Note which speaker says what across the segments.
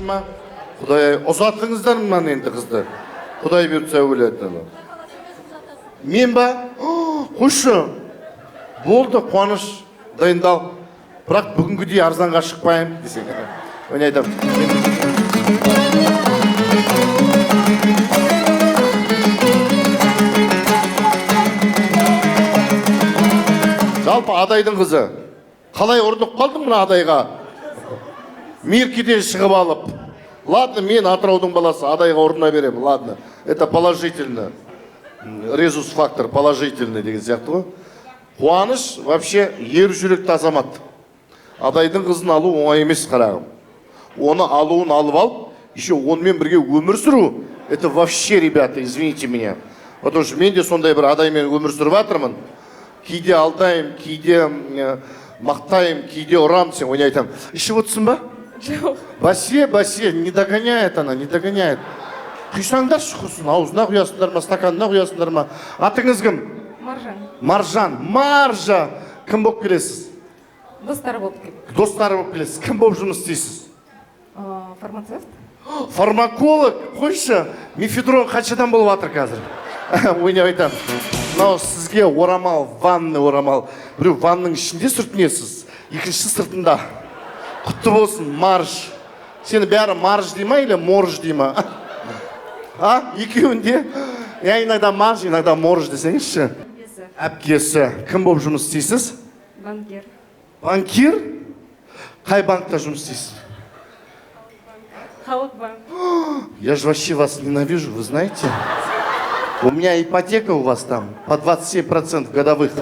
Speaker 1: ма? Құдай, ұзатыңыздар мынаны енді, қызды. Құдай бұйыртса, өледі. Мен ба? Қойшы, болды, Қуаныш, дайындал. Бірақ бүгінгідей арзанға шықпаймын десең. Ойнай айтамын. Жалпы, Адайдың қызы, қалай ұрынып қалдың мына Адайға? Меркеден шығып алып. Ладно, мен Атыраудың баласы, Адайға ұрына беремін, ладно. Это положительно. Резус фактор положительный деген сияқты ғой. Қуаныш вообще ер жүректі азамат. Адайдың қызын алу оңай емес, қарағым. Оны алуын алып алып, еще онымен бірге өмір сүру, это вообще, ребята, извините меня. Потому что мен де сондай бір Адаймен өмір сүріп жатырмын. Кейде алдаймын, кейде мақтаймын, кейде ұрамын сен, ойнай айтамын. Ішіп отырсың ба?
Speaker 2: Жоқ.
Speaker 1: Бәсе, бәсе, не догоняет она, не догоняет. Құйсаңдаршы құрсын, аузына құясыңдар ма, стаканына құясыңдар ма? Атыңыз кім?
Speaker 2: Маржан.
Speaker 1: Маржан, Маржа. Кім болып келесіз?
Speaker 2: Достары болып келдік.
Speaker 1: Достары болып келесіз. Кім болып жұмыс істейсіз?
Speaker 2: Фармацевт.
Speaker 1: Фармаколог, қойшы, мефедрон қаншадан болып жатыр қазір? Ойнап айтамын. Мынау сізге орамал, ванный орамал. Біреу ванның ішінде сүртінесіз, екіншісі сыртында. Құтты болсын, Марж. Сені бәрі Марж дей ма или Морж дей ма? А, екеуінде? Я иногда Марж, иногда Морж десеңізші.
Speaker 2: Әпкесі.
Speaker 1: Әпкесі. Кім болып жұмыс істейсіз?
Speaker 2: Банкир.
Speaker 1: Банкир? Қай банкта жұмыс істейсіз?
Speaker 2: Халық банк.
Speaker 1: Я же вообще вас ненавижу, вы знаете? У меня ипотека у вас там по 27% годовых.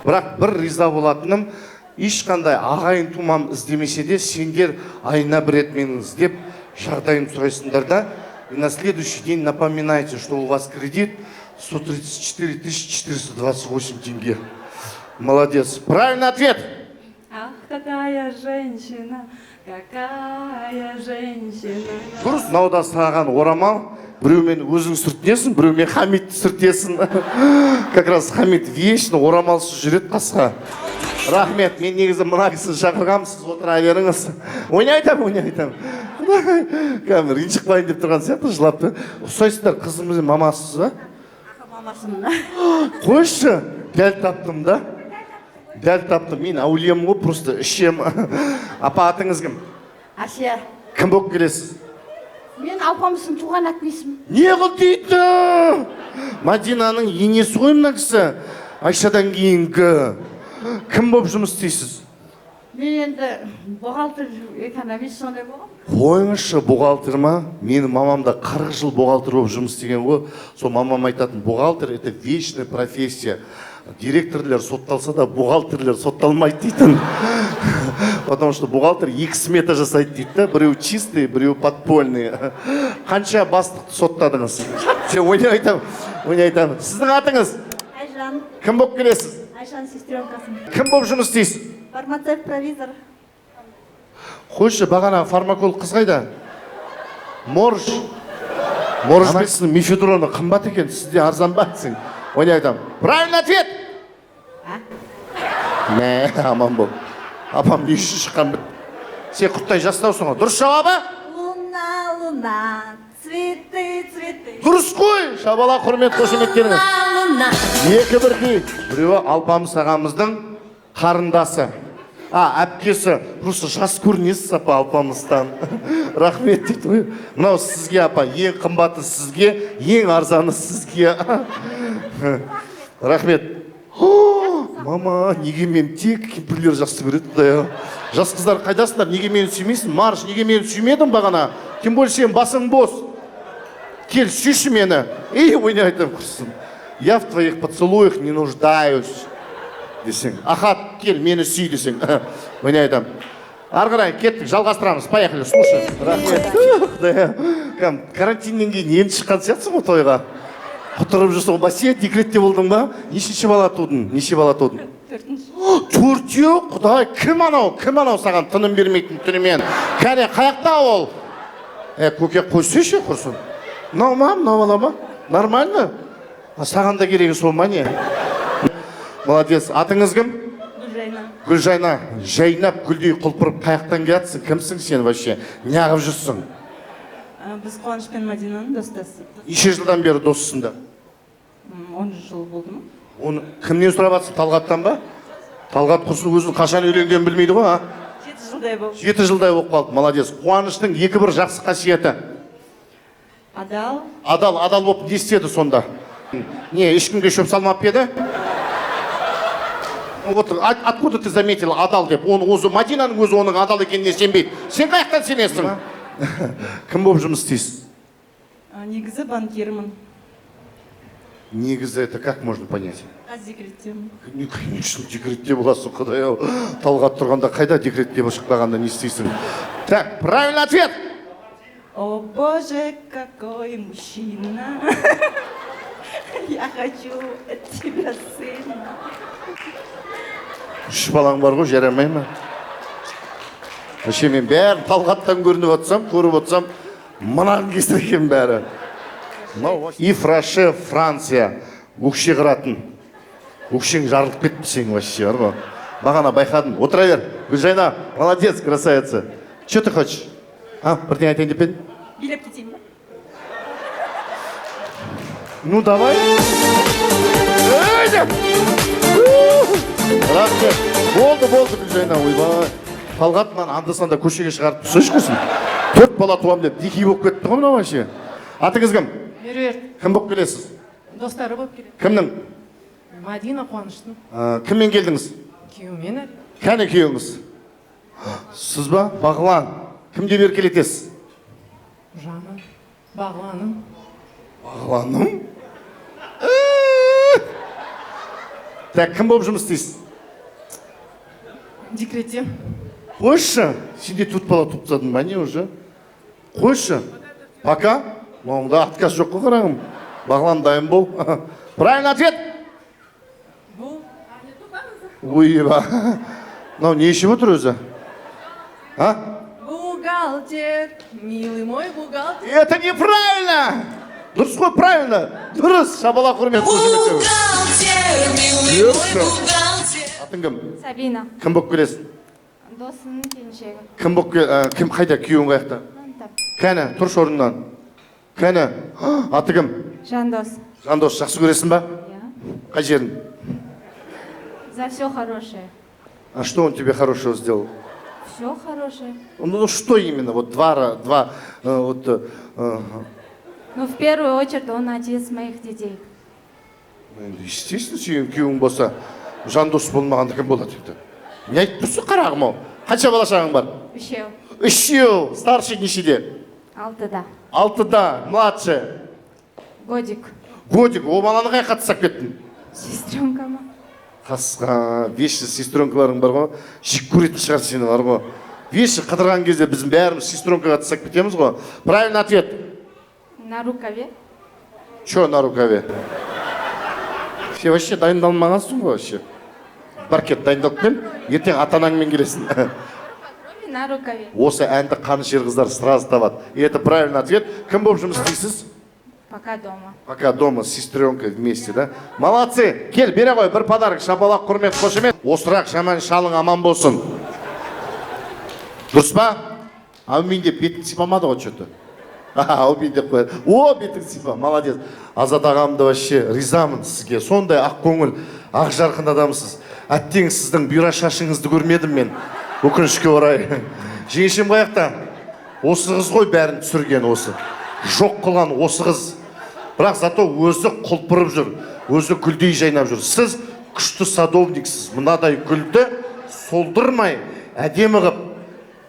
Speaker 1: Бірақ бір риза болатыным, ешқандай ағайын тумам іздемесе де, сендер айына бір рет мені іздеп, жағдайымды сұрайсыңдар да, и на следующий день напоминаете, что у вас кредит 134 428 тенге. Молодец. Правильный ответ.
Speaker 2: Ах, какая женщина, какая женщина.
Speaker 1: Дұрыс, мынау да саған орамал. Біреумен өзің сүртінесің, біреумен Хамитті сүртесің. Как раз Хамит вечно орамалсыз жүреді қасқа. Рахмет, мен негізі мына кісіні шақырғанмын, сіз отыра беріңіз. Ойнай айтамын, ойнай айтамын. Құдай, кәдімгі ренжіп қалайын деп тұрған сияқты, жылап та. Ұқсайсыздар, қызымыздың мамасысыз ба?
Speaker 3: Мамасымын.
Speaker 1: Қойшы, дәл таптым да. Дәл таптым. Мен әулиемін ғой, просто ішем. Апа, атыңыз кім?
Speaker 3: Әсия.
Speaker 1: Кім болып келесіз?
Speaker 3: Мен Алпамыстың туған әпкесімін.
Speaker 1: Не қыл дейді? Мадинаның енесі ғой мына кісі. Айшадан кейінгі. Кім болып жұмыс істейсіз?
Speaker 3: Мен енді бухгалтер, экономист сондай болғанмын.
Speaker 1: Қойыңызшы, бухгалтер ма? Менің мамам да 40 жыл бухгалтер болып жұмыс істеген ғой. Сол мамам айтатын: бухгалтер — это вечная профессия. Директорлер сотталса да, бухгалтерлер сотталмайды дейтін. Потому что бухгалтер екі смета жасайды дейді да, біреу чистый, біреу подпольный. Қанша бастықты соттадыңыз? Сен, ойнап айтамын, ойнап айтамын. Сіздің атыңыз?
Speaker 4: Айжан.
Speaker 1: Кім болып келесіз?
Speaker 4: Айжан, сестренкасымын.
Speaker 1: Кім болып жұмыс істейсіз?
Speaker 4: Фармацевт, провизор.
Speaker 1: Қойшы, бағана фармаколог қыз қайда? Морж. Морж кісінің мефедроны қымбат екен, сізде арзан ба десең. Ойнап айтамын. Правильный ответ! Мә, аман бол. Апам не үшін шыққан біт. Сен құрттай жастаусың ғой. Дұрыс жауабы?
Speaker 4: Луна, луна, цветы, цветы.
Speaker 1: Дұрыс қой. Шабала, құрмет, қошеметтеріңіз.
Speaker 4: Луна.
Speaker 1: Екі бірдей. Біреуі Алпамыс ағамыздың қарындасы. А, әпкесі. Просто жас көрінесіз, апа, Алпамыстан. Рахмет дейді ғой. Мынау сізге, апа, ең қымбаты сізге, ең арзаны сізге. Рахмет. О, мама, неге мен тек кемпірлер жақсы көреді, құдай ау. Жас қыздар, қайдасыңдар? Неге мені сүймейсің? Марш, неге мені сүймедің бағана? Тем более сенің басың бос. Кел, сүйші мені. Ей, ойнап айтамын, құрсын. Я в твоих поцелуях не нуждаюсь десең. Ахат, кел, мені сүй десең. Ойнап айтамын. Ары қарай кеттік, жалғастырамыз. Поехали, слушай. Рахмет. Құдай ау. Кәдімгі карантиннен кейін енді шыққан сияқтысың ғой тойға. Құтырып жүрсің ғой. Бәсе, декретте болдың ба? Нешінші бала тудың? Неше бала тудың?
Speaker 2: Төртінші.
Speaker 1: Төртеу, құдай, кім анау? Кім анау саған тыным бермейтін түнімен? Кәне, қаяқта ол? Е, көке, қойсайшы, құрсын. Мынау ма, мынау бала ма? Нормально? А саған да керегі сол ма, не? Молодец. Атыңыз кім?
Speaker 2: Гүлжайна.
Speaker 1: Гүлжайна, жайнап, гүлдей құлпырып қаяқтан келатсың? Кімсің сен вообще? Неғып жүрсің?
Speaker 5: Біз Қуаныш пен Мадинаның достасы.
Speaker 1: Неше жылдан бері доссыңдар?
Speaker 5: 10 жыл болды ма?
Speaker 1: Оны кімнен сұрап жатсың, Талғаттан ба? Талғат құрсын, өзінің қашан үйленгенін білмейді ғой, а?
Speaker 5: 7 жылдай болды.
Speaker 1: 7 жылдай болып қалды, молодец. Қуаныштың екі бір жақсы қасиеті?
Speaker 5: Адал.
Speaker 1: Адал, адал болып не істеді сонда? Не, ешкімге шөп салмап па еді? Вот откуда ты заметила, адал деп? Оны өзі, Мадинаның өзі оның адал екеніне сенбейді. Сен қаяқтан сенесің? Кім болып жұмыс істейсіз?
Speaker 5: Негізі банкирмін.
Speaker 1: Негізі, это как можно понять?
Speaker 5: Қазір декреттемін.
Speaker 1: Не, конечно, декретте боласың, құдай ау. Талғат тұрғанда қайда декретке шықпағанда не істейсің? Так, правильный ответ.
Speaker 5: О боже, какой мужчина! Я хочу от тебя сына.
Speaker 1: Үш балаң бар ғой, жарамай ма? Вообще мен бәрін Талғаттан көрініп отырсам, көріп отырсам, мынаның кесірі екен бәрі. Мынау Ив Роше, Франция, өкше қыратын. Өкшең жарылып кетті сенің вообще, бар ғой. Бағана байқадым. Отыра бер. Гүлжайна, молодец, красавица. Че ты хочешь? А, бірдеңе айтайын деп пе едің?
Speaker 5: Билеп кетейін ба?
Speaker 1: Ну давай. Ей, деп. Рахмет. Болды, болды, Гүлжайна, ойбай. Талғат, мынаны анда санда көшеге шығарып тұрсайшы құрсын. Төрт бала туамын деп дикий болып кетті ғой мынау вообще. Атыңыз кім?
Speaker 6: Меруерт.
Speaker 1: Кім болып келесіз?
Speaker 6: Достары болып келеді.
Speaker 1: Кімнің?
Speaker 6: Мадина, Қуаныштың.
Speaker 1: Кіммен келдіңіз?
Speaker 6: Күйеуімен, әрине.
Speaker 1: Кәне күйеуіңіз? Сіз ба? Бағлан. Кім деп еркелетесіз?
Speaker 6: Жаным, Бағланым.
Speaker 1: Бағланым? Так, кім болып жұмыс істейсіз?
Speaker 6: Декретте.
Speaker 1: Қойшы, сен де төрт бала туып тастадың ба, не уже? Қойшы. Пока. Мынауыңда отказ жоқ қой, қарағым. Бағлан, дайын бол. Правильный ответ.
Speaker 6: Бұл.
Speaker 1: Ойба. Мынау не ішіп отыр өзі? А?
Speaker 6: Бухгалтер, милый мой бухгалтер.
Speaker 1: Это неправильно! Дұрыс қой, правильно. Дұрыс. Шапалақ, құрмет, қошемет.
Speaker 7: Бухгалтер, милый мой бухгалтер.
Speaker 1: Атың кім?
Speaker 2: Сабина.
Speaker 1: Кім болып келесің?
Speaker 2: Досының келіншегі.
Speaker 1: Кім болып кім қайда, күйеуің қаяқта?
Speaker 2: Антап.
Speaker 1: Кәні, тұршы орнынан. Кәні, аты кім?
Speaker 2: Жандос.
Speaker 1: Жандос, жақсы көресің ба?
Speaker 2: Иә.
Speaker 1: Қай жерін?
Speaker 2: За все хорошее.
Speaker 1: А что он тебе хорошего сделал?
Speaker 2: Все хорошее.
Speaker 1: Ну, что именно? Вот два, два, вот,
Speaker 2: Ну, в первую очередь, он отец моих детей.
Speaker 1: Ну, енді, естественно, сенің күйеуің болса, Жандос болмағанда кім болады енді? Не айтып тұрсың, қарағым ау? Қанша бала шағаң бар?
Speaker 2: Үшеу.
Speaker 1: Үшеу. Старший нешеде?
Speaker 2: 6-да.
Speaker 1: 6-да. Младший?
Speaker 2: Годик.
Speaker 1: Годик. О, баланы қай жаққа тастап кеттің?
Speaker 2: Сестренкама.
Speaker 1: Қасқа, вечно сестренкаларың бар ғой, жек көретін шығар сені, бар ғой. Вечно қыдырған кезде біздің бәріміз сестренкаға тастап кетеміз ғой. Правильный ответ.
Speaker 2: На рукаве.
Speaker 1: Че на рукаве? Сен вообще дайындалмағансың ғой вообще. Бар, кет, дайындалып кел, ертең ата анаңмен келесің.
Speaker 2: На рукаве.
Speaker 1: Осы әнді қанішер қыздар сразу табады. И это правильный ответ. Кім болып жұмыс істейсіз?
Speaker 2: Пока дома.
Speaker 1: Пока дома с сестренкой вместе, да? Молодцы! Кел, бере ғой, бір подарок, шапалақ, құрмет, қошемет. Осырақ жаман шалың аман болсын. Дұрыс па? Әумин деп бетін сипамады ғой что-то. Әумин деп қояды. О, бетің сипа, молодец. Азат ағамды вообще ризамын сізге. Сондай ақ көңіл, ақ жарқын адамсыз. Әттең, сіздің бұйра шашыңызды көрмедім мен. Өкінішке орай. Жеңешем қаяқта? Осы қыз ғой бәрін түсірген осы. Жоқ қылған осы қыз. Бірақ зато өзі құлпырып жүр. Өзі гүлдей жайнап жүр. Сіз күшті садовниксіз. Мынадай гүлді солдырмай, әдемі қып,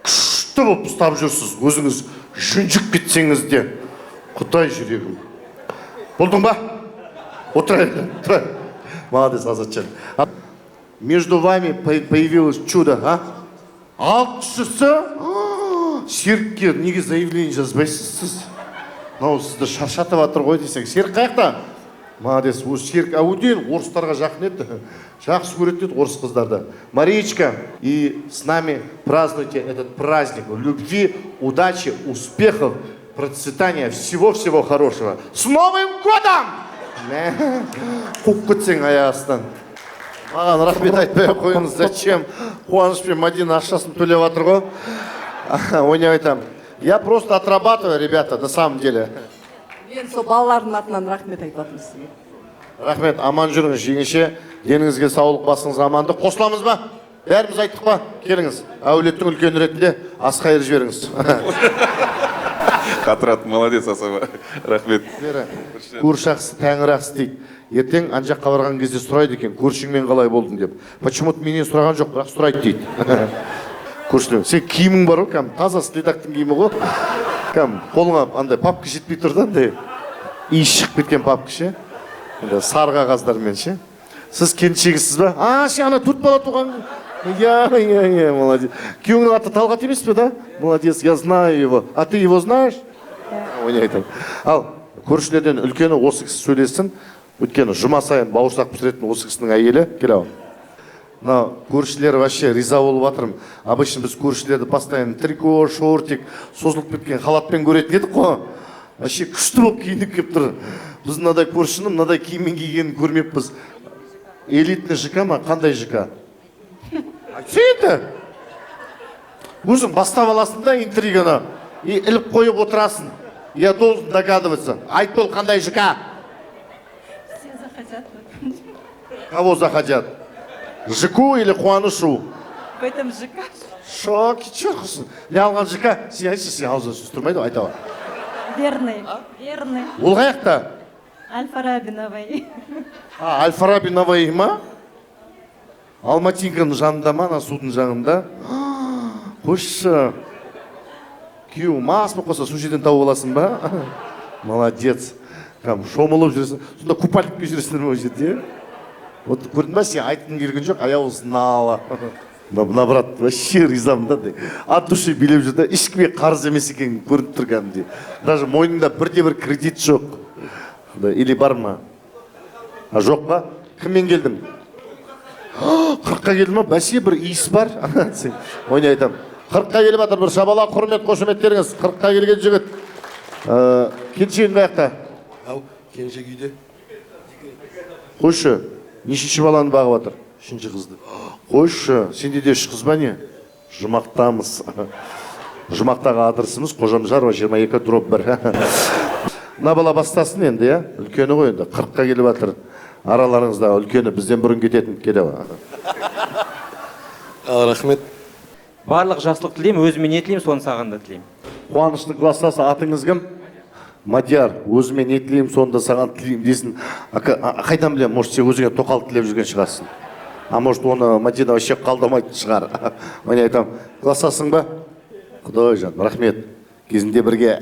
Speaker 1: күшті болып ұстап жүрсіз. Өзіңіз жүнжіп кетсеңіз де. Құдай, жүрегім. Болдың ба? Отыра бер, отыра. Молодец, Азатжан. Между вами появилось чудо, а? Алтыншысы? А, Серікке неге заявление жазбайсыз сіз? Мынау сізді шаршатып жатыр ғой десең. Серік қаяқта? Молодец, өзі Серік әуден орыстарға жақын еді. Жақсы көретін еді орыс қыздарды. Мариечка, и с нами празднуйте этот праздник любви, удачи, успехов, процветания, всего-всего хорошего. С Новым годом! Мә, қуып кетсең аяқ астынан. Маған рахмет айтпай ақ қойыңыз, зачем? Қуаныш пен Мадина ақшасын төлеп жатыр ғой. Ойнап айтамын. Я просто отрабатываю, ребята, на самом деле.
Speaker 5: Мен сол балалардың атынан рахмет айтып жатырмын сізге.
Speaker 1: Рахмет, аман жүріңіз, жеңеше. Деніңізге саулық, басыңызға амандық. Қосыламыз ба? Бәріміз айттық па? Келіңіз, әулеттің үлкені ретінде ас қайыр жіберіңіз.
Speaker 8: Қатырады, молодец, Асаба, рахмет.
Speaker 1: Бері, көрші ақысы, тәңір ақысы дейді. Ертең ана жаққа барған кезде сұрайды екен, көршіңмен қалай болдың деп. Почему то менен сұраған жоқ, бірақ сұрайды дейді. Көршілер, сен киімің бар ғой, кәдімгі таза следактың киімі ғой. Кәдімгі қолыңа андай папка жетпей тұр да, андай иіс шығып кеткен папка ше. Андай сары қағаздармен ше. Сіз келіншегісіз ба? А, сен ана төрт бала туған. Иә, молодец. Күйеуіңнің аты Талғат емес пе, да? Молодец, я знаю его. А ты его знаешь? Ойнайды. Ал, көршілерден үлкені осы кісі сөйлессін. Өйткені жұма сайын бауырсақ пісіретін осы кісінің әйелі. Келе ал. Мына көршілер, вообще риза болып жатырмын. Обычно біз көршілерді постоянно трико, шортик, созылып кеткен халатпен көретін едік қой. Вообще күшті болып киініп келіп тұр. Біз мынадай көршіні мынадай киіммен кигенін көрмеппіз. Элитный ЖК ма? Қандай ЖК? Айтсай енді. Өзің бастап аласың да интриганы. И іліп қойып отырасың. Я должен догадываться. Айт, бол, қандай ЖК?
Speaker 5: Все захотят.
Speaker 1: Кого захотят? ЖК или Қуанышу?
Speaker 5: В этом ЖК.
Speaker 1: Шок, че құрсын? Не алған ЖК? Сен айтшы, сен аузынан сөз тұрмайды ғой, айта ғой.
Speaker 4: Верный. Верный.
Speaker 1: Ол қаяқта?
Speaker 4: Аль-Фараби Наваи.
Speaker 1: А, Аль-Фараби Наваи ма? Алматинканың жанында ма, ана судың жанында? Қойшы. Күйеуің мас болып қалса, сол жерден тауып аласың ба? Молодец. Кәдімгі шомылып жүресің. Сонда купальникпен жүресіңдер ме ол жерде? Вот көрдің ба, сен айтқың келген жоқ, а я узнала. Мына брат вообще ризамын да, андай. От души билеп жүр да, ешкімге қарыз емес екені көрініп тұр кәдімгідей. Даже мойнында бірде бір кредит жоқ. Да, или бар ма? А, жоқ па? Кіммен келдің? 40-қа келді ма? Бәсе, бір иіс бар. Ойнай айтамын. 40-қа келіп жатыр, бір шабалақ, құрмет, қошеметтеріңіз. 40-қа келген жігіт. Келіншегің қаяқта?
Speaker 9: Ау, келіншек үйде.
Speaker 1: Қойшы, нешінші баланы бағып жатыр?
Speaker 9: Үшінші қызды.
Speaker 1: Қойшы, сенде де үш қыз ба, не? Жұмақтамыз. Жұмақтағы адресіміз Қожамжарова 22/1. Мына бала бастасын енді, иә? Үлкені ғой енді, 40-қа келіп жатыр. Араларыңыздағы үлкені, бізден бұрын кететін, келе.
Speaker 9: Ал, рахмет.
Speaker 10: Барлық жақсылық тілеймін, өзіме не тілеймін, соны саған да тілеймін.
Speaker 1: Қуаныштың класстасы, атыңыз кім? Мадияр. Өзіме не тілеймін, соны да саған тілеймін десін. А қайдан білемін, может, сен өзіңе тоқал тілеп жүрген шығарсың. А может, оны Мадина вообще қалдамайтын шығар. Міне, айтамын, класстасың ба? Құдай жан, рахмет. Кезінде бірге.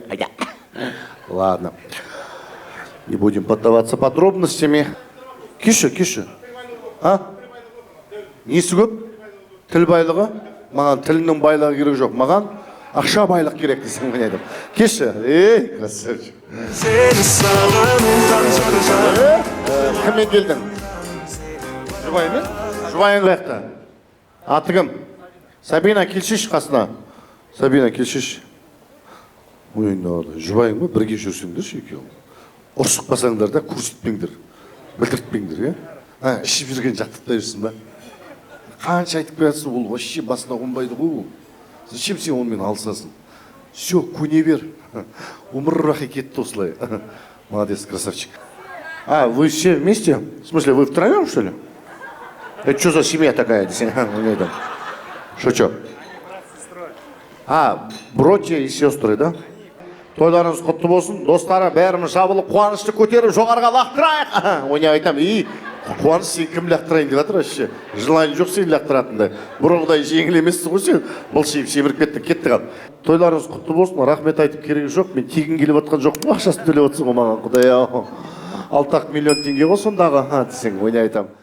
Speaker 1: Ладно. Не будем поддаваться подробностями. Кеші, кеші. А? Несі көп? Тіл байлығы? Маған тілінің байлығы керек жоқ. Маған ақша байлық керек десең, міне айтамын. Кеші. Ей, красавчик. Кіммен келдің? Жұбайымен? Жұбайың қаяқта? Аты кім? Сабина, келшеші қасына. Сабина, келшеші. Ой, мынау жұбайың ба? Бірге жүрсеңдерші екеуің. Ұрсықпасаңдар да, көрсетпеңдер. Білдіртпеңдер, иә? А, ішіп жүрген жақтыртпай жүрсің ба? Қанша айтып келатсың, ол вообще басына қонбайды ғой ол. Зачем сен онымен алысасың? Все, көне бер. Өмір бақи кетті осылай. Молодец, красавчик. А, вы все вместе? В смысле, вы втроем, что ли? Это что за семья такая? Десең, не айтамын. Шучу. А, братья и сестры, да? Тойларыңыз құтты болсын. Достары, бәріміз жабылып, Қуанышты көтеріп, жоғарыға лақтырайық. Ойнап айтамын. И, Қуаныш, сен кім лақтырайын деп жатыр вообще? Желание жоқ сені лақтыратындай. Бұрынғыдай жеңіл емессің ғой сен. Былшиып семіріп кеттің, кетті қал. Тойларыңыз құтты болсын. Рахмет айтып керегі жоқ. Мен тегін келіп жатқан жоқпын, ақшасын төлеп отырсың ғой маған, құдай ау. 6 миллион теңге ғой сондағы, десең, ойнап айтамын.